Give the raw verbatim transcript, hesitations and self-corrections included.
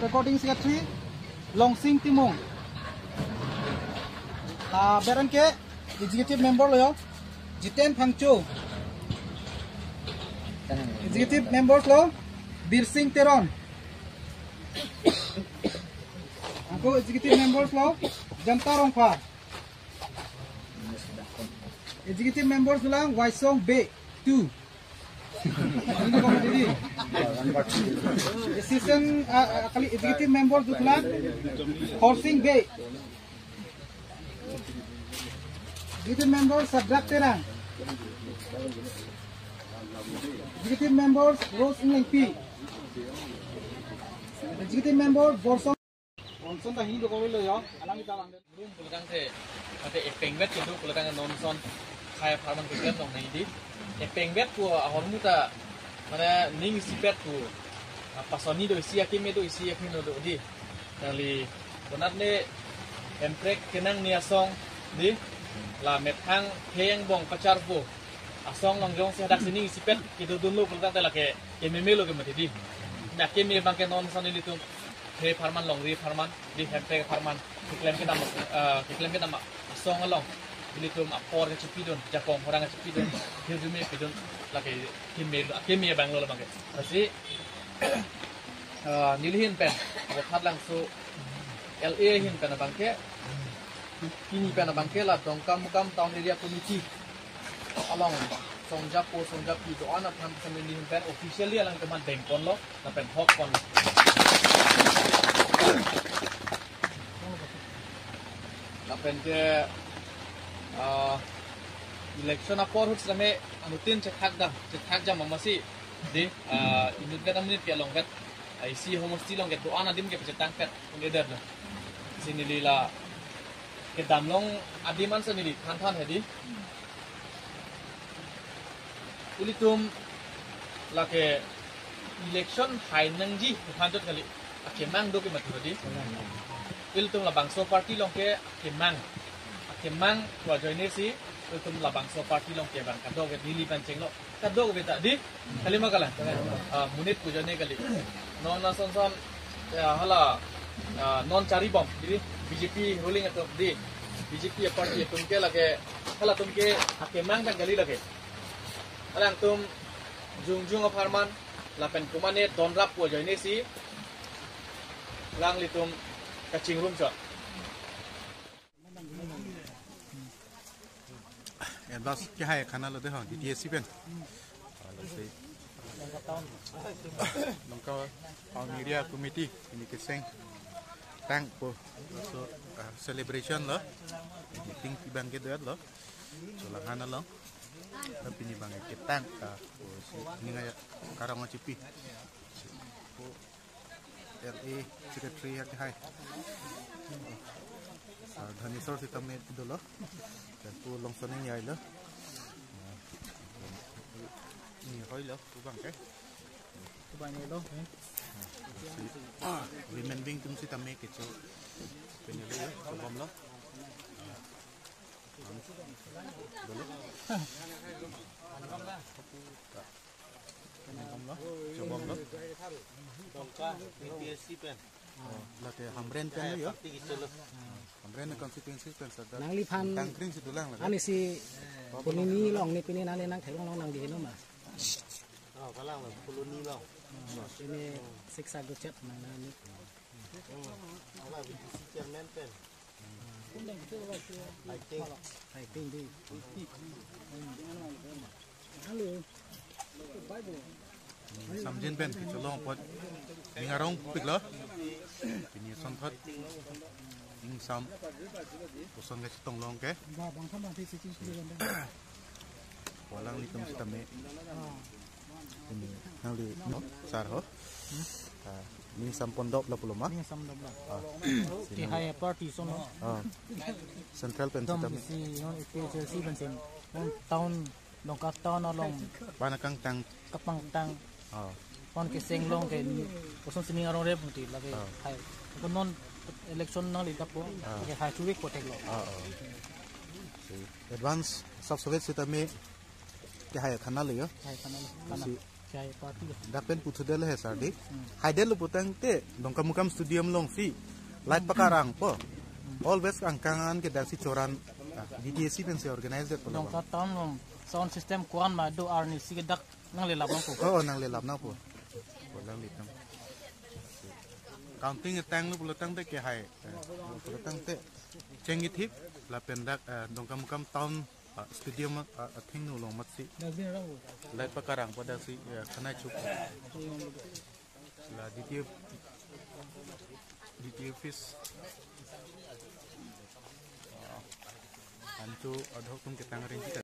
Recording Secretary Longsing Timung. Ah, berang ke Executive Member lo yo, Jiten Phangcho. Executive Members lo, Birsing Teron. Ako Executive Members lo, Janta Rongphar. Executive Members dolang, Waisong Bey two. Assistant, ah, ah, kali Executive Members dolang, Horsing Bey. Executive Member Sadrak Terang. Executive Members Rose Englengpi. Executive Member Borsong. Johnson ta hini dokok lo yo, alang kita lang. Room pulakang te, mate epeng bet kedo pulakang non son, khei apharman keklem nong nai di. Epeng bet pu ahormu ta, mane ning isipet pu, ah, pasoni do isi, akeme do isi, akeme do di. Nangli konat ne Hemprek kenang ni asong di, la methang heng bong kacharpo asong along jongsi hadak si ning isipet kedodunlo pulakang te lake kememe lo ke mati di. Na keme abang ke non son ilitum khei apharman, longri apharman, di Hemprek apharman, keklem kedam, eh, keklem kedam asong along ilitum apor kachipidun, jakong horang kachipidun, hirjume pidun, lake keme lo, keme abang lo abang ke. Lasi, eh, neli ahin pen, Vothatlangso L A ahin pen abang ke, pini pen abang ke la Dongkamukam Town Area Committee along songjapo songjapi do-an aphan kami neli ahin pen officially alanglitum aphan dengponlo, lapen hokponlo. Lapen ke, ah, election apor ahut sitame anuttin chethak dam, chethak jam amatsi di, ah, inut vet amonit ke along vet, ah, isi homosti along ke do-an adim ke pachetangpet un-edetlo. Si neli la kedam along adim ansi neli thanthan hedi. Ilitum lake election hai nangji aphan chot kali, akemang do ke mati hedi. Ilitum labangso party along ke akemang, akemang pu ajoine si ilitum labangso party along ke abang kadokave neli pen chenglo. Kadokave ta di, kali ma kalang? Ah, monit pu ajoine kali. Non ason son, ya, hala, ah, non charibom, di, B J P ruling atum di, B J P party atum ke lake, halatum ke akemang pen kali lake. Alangtum jongjung apharman, lapen komatne donrap pu ajoine si alanglitum kachingrum chot. Advance kehai khana lo de ho, D T S C pen. Lasi Dongkamukam Town Area Committee pini keseng tangpo, laso, ah, celebration lo. Meeting abang ke dotlo. Chola khana lo. Tapi pini abang ketang, ah, si ning aja karong achipi. L A Secretary akehai, ah, Dhaneswar sitame dolo. Lapen pu Longsing Englengpi lo. Ah, ni hoi lo, pu abang ke. Pu abang ni lo, eh. Si, ah, women wing atum sitame kecho. Pini lo, chobomlo. Dolo. Chobomlo. Chobomlo. Dongka B P S C pen. Oh, lake Hamren pen lo yo. Party kicholo. Hamren constituency pen sir. Nangliphan tangkring si dolang lake. Ani si Phuloni along ni pini nangli nangthelong along nangdiheno ma? Oh, kalang lo, Phuloni along. Pini siksa guchet nang nani. Hmm. Ala B D C chairman pen. I think. I think di. Hello. Samjin pen kecholong apot ning arong piklo. Pini asonthot ingsam koson kachetong long ke. Ba, bang tham bang thi si ching si. Pu alanglitum sitame. Ah. Pini nangli, no, sir ho. Hmm? Ah, ning sampondop la pulo ma? Ning sampondop la. Ah. Kehai party ason lo. Ah. Central pen dom sitame. Si non A P H L C pen si non town, Dongka town along. Bana kangtang. Kapangtang. Ah. Pon keseng long ke ni, koson si ning arong rep muti lake. Ah. Hai. Ko non election nangli dapo. Ah. Ke hai chuwek potek lo. Ah, ah. Si advance sab sovet sitame kehai khana lo yo. Hai khana lo. Khana. Si Jai party. Dak pen puthudel he sardi. Haidel lo putangte Dongkamukam Stadium alongsi light pakarangpo. All West angkang an ke daksi choran, ah, D T A C pensi organize det pulo. Dongka town along sound system ko-an ma do arnisi ke dak nanglelap nangpo. Oh, nanglelap nangpo. Pulang litam. Counting etang lo pulotangte ke hai. Eh, pulotangte chengithip lapen dak, eh, Dongkamukam town, ah, stadium, ah, athengno along matsi light pakarangpo daksi, eh, kanai chuk. La D T O, D T O office. Ah, antu adhok tum ketang rin kita.